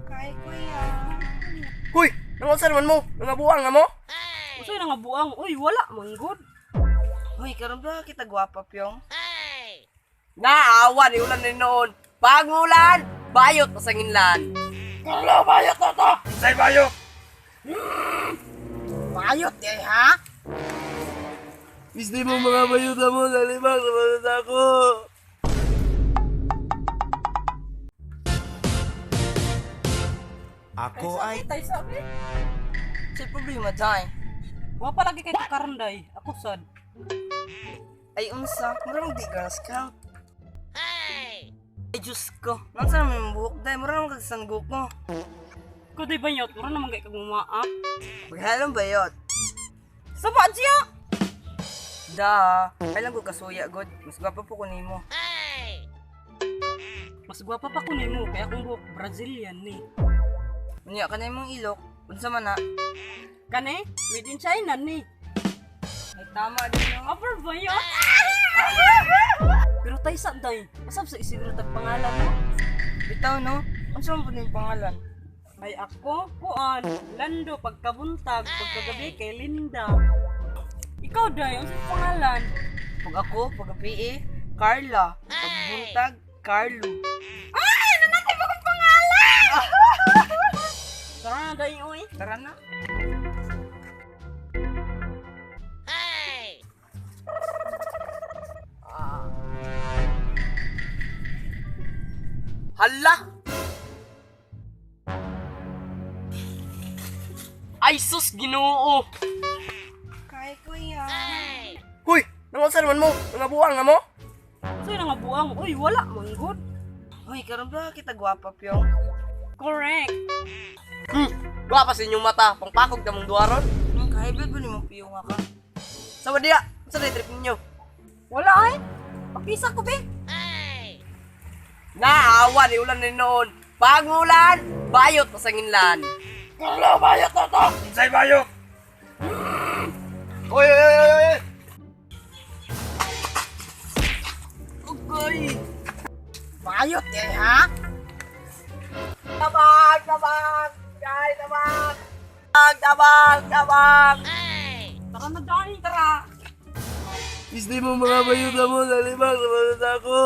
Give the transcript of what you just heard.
Kay kuya. Huy, nangunsa naman mo? Nangabuang nga mo? Unsay nga buang? Uy, wala man gud. Hoy, karon ba kita gwapa pyong? Naawa ni ulan ni noon. Pangulan, bayot pasanginlan. Karlo, bayot na to! Say bayot! Bayot di ay, ha? Misdi mo mga bayot na mo, nalimang sa ako. Ako ay Tay sabi. Sa problema day. Wa pa lagi kay karon day. Ako sad. Ay unsa, mura di ka scout. Ay, Diyos ko. Nansa naman yung buhok day, mura naman kag sanggok mo. Ko day bayot, mura naman kay kag mumaa. Paghalong bayot. Saba siya. Da, ay lang ko kasuya god. Mas gwapa po ko nimo. Mas gwapa pa ko nimo kay akong buhok Brazilian ni. Unya ka na imong ilok, unsa man na? Kani, made in China ni. Ay tama din no. Upper bayot. Pero tay sa day, masab sa Isidro tag pangalan mo. Bitaw no. Unsa man pud yung pangalan? Ay ako, kuan, Lando pagkabuntag, pagkagabi kay Linda. Ikaw day, unsa pangalan? Pag ako, pag PE, Carla. Pag buntag, Carlo. Ay, nanatay ba kong pangalan? Tara na day, uy. Tara na. Hala! Ay sus, Ginoo! Kay kuya. Huy, nangunsa naman mo? Nangabuang nga mo? Unsay nga buang? Uy, wala man gud. Hoy, karon ba kita gwapa pyong? Correct. Gwapa sa inyong mata, pangpakog na mong duwaron. Kahibid ba nimo piyong ka? Sa wadiya, sa day trip ninyo? Wala ay. Pakisa ko be. Naawa ni ulan ni noon. Pangulan, bayot pasanginlan. Karlo, bayot na to! Say bayot! Oy, oy, oy, oy, oy! Ugay! Bayot di ay, ha? Tabang! Tabang! Ay, tabang! Tabang! Tabang! Tara na day, tara. Misdi mo mga bayot na mo, nalimang sa ako.